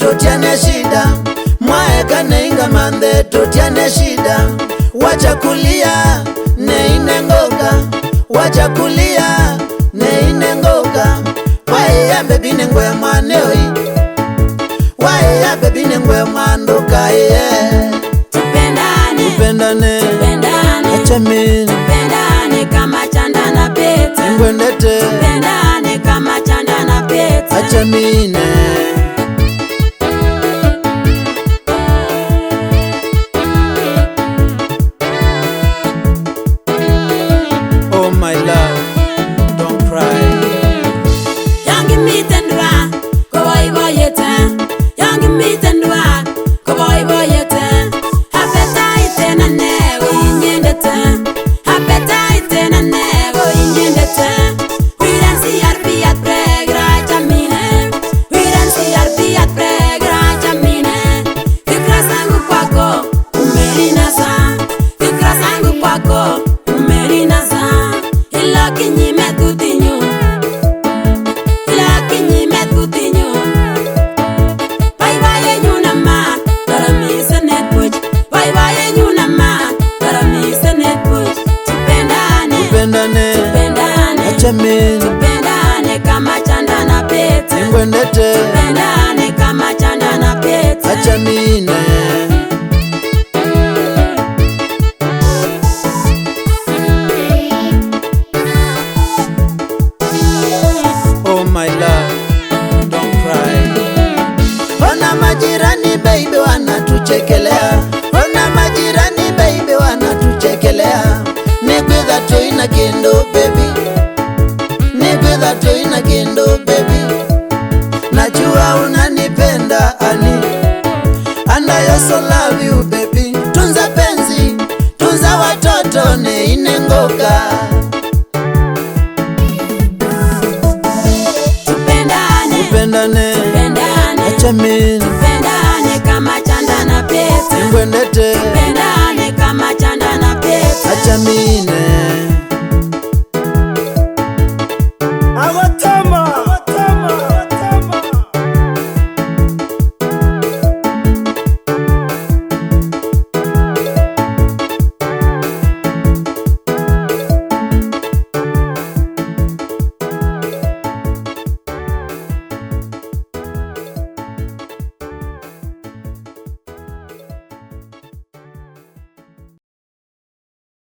totiane shida, mwaeka neinga mande totiane shida, wacha kulia neine ngoka, wacha kulia neine ngoka, wae baby nengwe mwaneoi, wae baby nengwe mwandoka ye. Tupendane, tupendane, tupendane, acha mimi tupendane kama chanda na pete, ngwendete, tupendane kama chanda na pete, acha mimi. Oh my love, don't cry. Yangi mitendwa, koboiboiyet. Yangi mitendwa, koboiboiyet. Appetite nane ko inyendet. Appetite nane ko inyendet. Wiren CRP at pregra chamine. Wiren CRP at pregra chamine. Fikra zangu kwako umeninasa. Fikra zangu kwako umeninasa. Ila kinyime tutinyu. Ila kinyime tutinyu. Bye bye nyuna ma, taramise netbuch. Bye bye nyuna ma, taramise netbuch. Tupendane, tupendane, tupendane, acha mimi tupendane kama chanda na pete, ngwendete, tupendane kama chanda na pete, acha mimi. Oh my love, don't cry. Ona majirani baby wanatuchekelea, ona majirani baby wanatuchekelea. Nikwitha tuina kindu baby, nikwitha tuina kindu